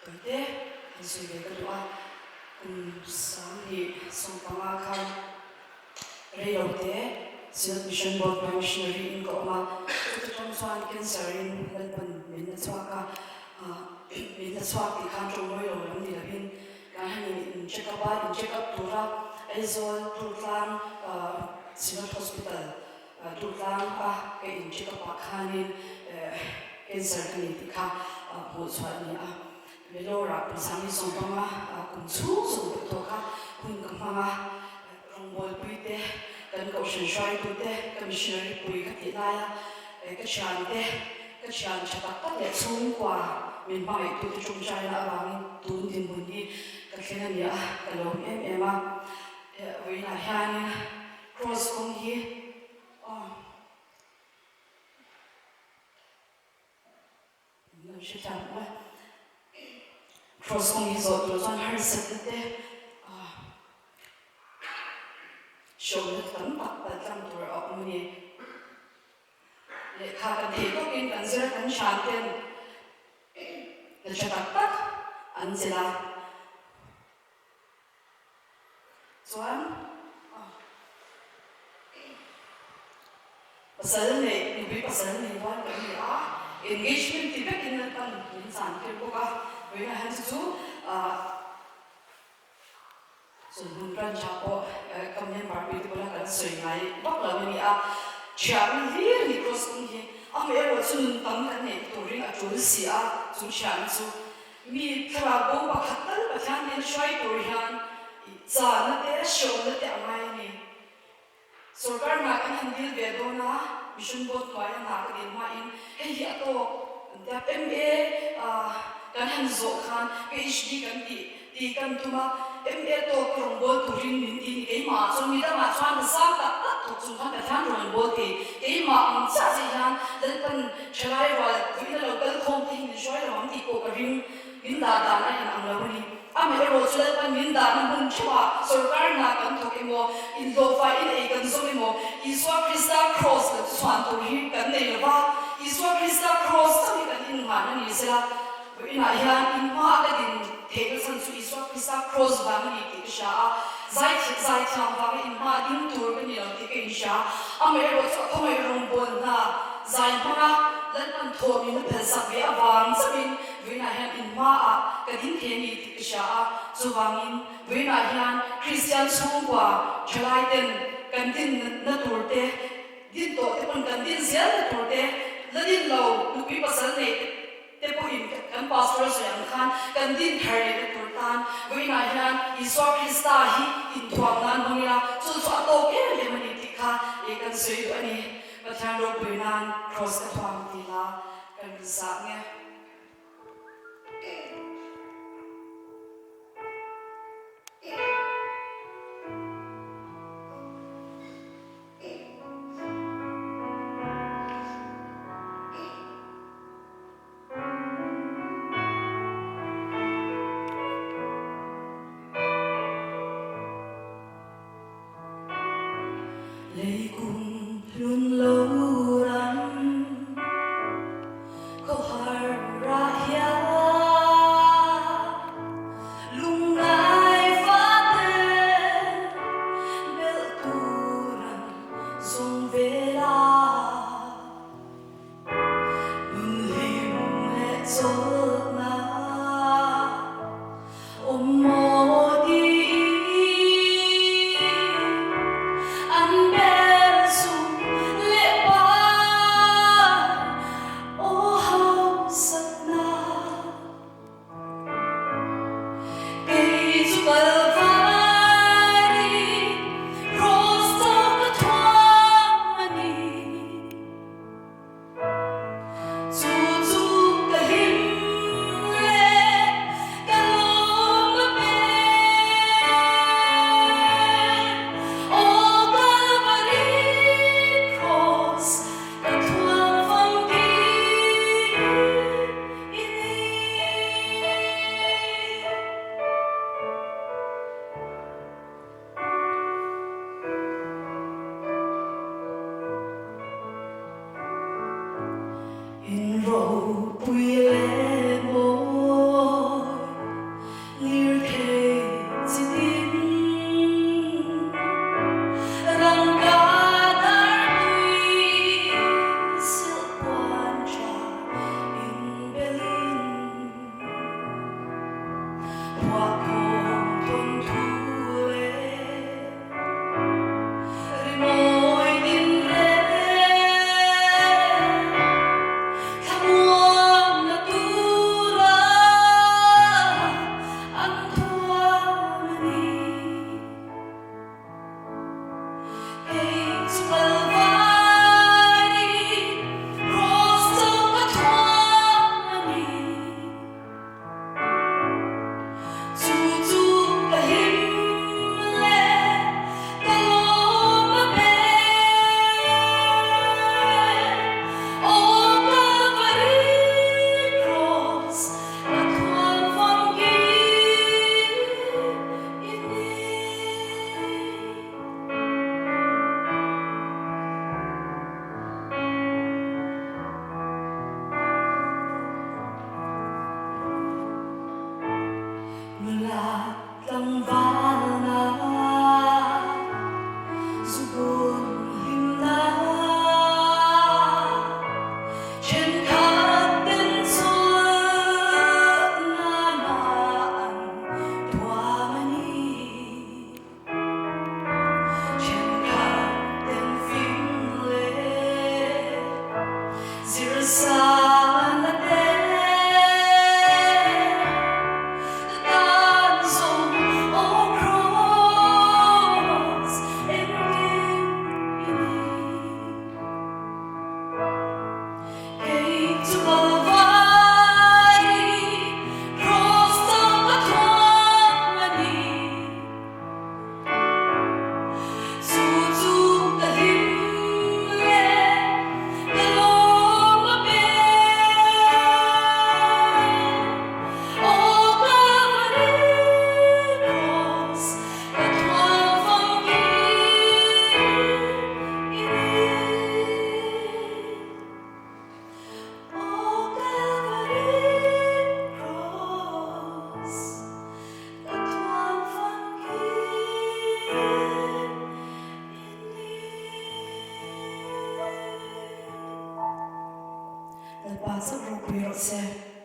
Tawite han sawi ve ka duh a, kum 2015 khan reilote Synod Mission Board hnuai missionary in ka awm a, chuti tang chuan cancer in Lalpan min la chhuak a, min la chhuak tih khan tawngmawi lo lam ni lovin kan han in check up a, in check up tura Aizawl Durtlang Synod Hospital Durtlang a ka in check up ah khanin cancer ka nei tih kha hmuh chhuah a ni a. Vellore-ah kum 2015 kum chhung zawng deuh tawh kha hun ka hmang a, rawngbawlpui te, kan kohhran hruaitu te, ka missionary pui ka tih laia ka thian te, ka thian tha tak tak leh chhungkua min hmangaihtute tawngtaina avangin tun dinhmun hi ka thleng a ni a, ka lawm em em a. Vawiinah hianin Cross kawng hi aw. Min hre tlang a, Cross kawng hi zawh tur chuan harsatna te hriawmna tam tak pal tlang tur a awm a ni. Lehkha kan theih tawkin kan zir a, kan hran ten hna tha tak tak an chelh a. Chuan pasal neih, nupui pasal nei rual kan ni a, engagement ti vekin an pan min zan tir bawk a, vawiinah hian chu chu chawlhmun branch ah pawh ka member pui te bula kan sawi ngai vak lo a ni a, thiam hlir a ni cross kawng hi, amaherawh chu nun tam kan neih turin a tul si a, chu thiam chu. Mi thlarau bo pakhat tal Pathian nen hruai tur hian chahna te, hreawmna te a ngai a ni. Sorkar hna kan han dil ve dawn a, Mission Board hnuaia hna ka dil hmain hei hi a tawk an tia. MA kan han zawh khan PhD kan tih ti kan tum a, MA tawk ka rawn bawl turin min ti ni keimah chuan mi dangah chuan ka sang tak tak thawk chung khan Pathian rawn bawl thei. Keimah ang chiah chiah hian Lalpan Thalai rual vuina lo kal khawm te hi min hruai lo ang tih pawh ka ring. Min dah dan a in ang lo a ni. Amaherawh chu Lalpan min dahna hmun theuhah sorkar hna kan thawk emaw, inhlawhfai in ei kan zawm emaw, Isua Krista Kraws lo chu chhuan tur hi kan nei lo va, Isua Krista Kraws chauh hi kan inngahna ni sela, vawiinah hian in hma a ka din theihna chhan chu Isua Krista Kraws vang a ni tih ka hria a, zaithiam zaithiam vanga in hma a ding tur ka ni lo tih ka inhria. Amaherawh chu a khawngaih rawngbawl hna zai hmanga Lalpan thawh min la phalsak ve avang chauhin vawiinah hian in hmaah ka ding thei a ni tih ka hria a, chuvangin vawiinah hian Kristian chhungkua thalaiten kan dinna tur te, din tawh te pawn kan din zelna tur te, la din lo nupui pasal nei te, te pawhin kan pastor sawi ang khan kan din thar lehna tur tan vawiinah hian Isua Krista hi inthuam nan hmang ila chu chu a tawk em em a ni tih kha ih kan sawi duh a ni. Pathian ropui nan Kraws ka thuam ti la kan zah nge. Lei kum hlun lo ram khawhar rah hian lungngai fate belh tur an zawng vel a. Nunhlim leh chawlhna awm maw tiin an bel sum leh pai aw hausatna. Kei chu Kalvari Cross chauh ka thuam a ni. Chu chu ka hlim Lalpa chauh ropui rawh se.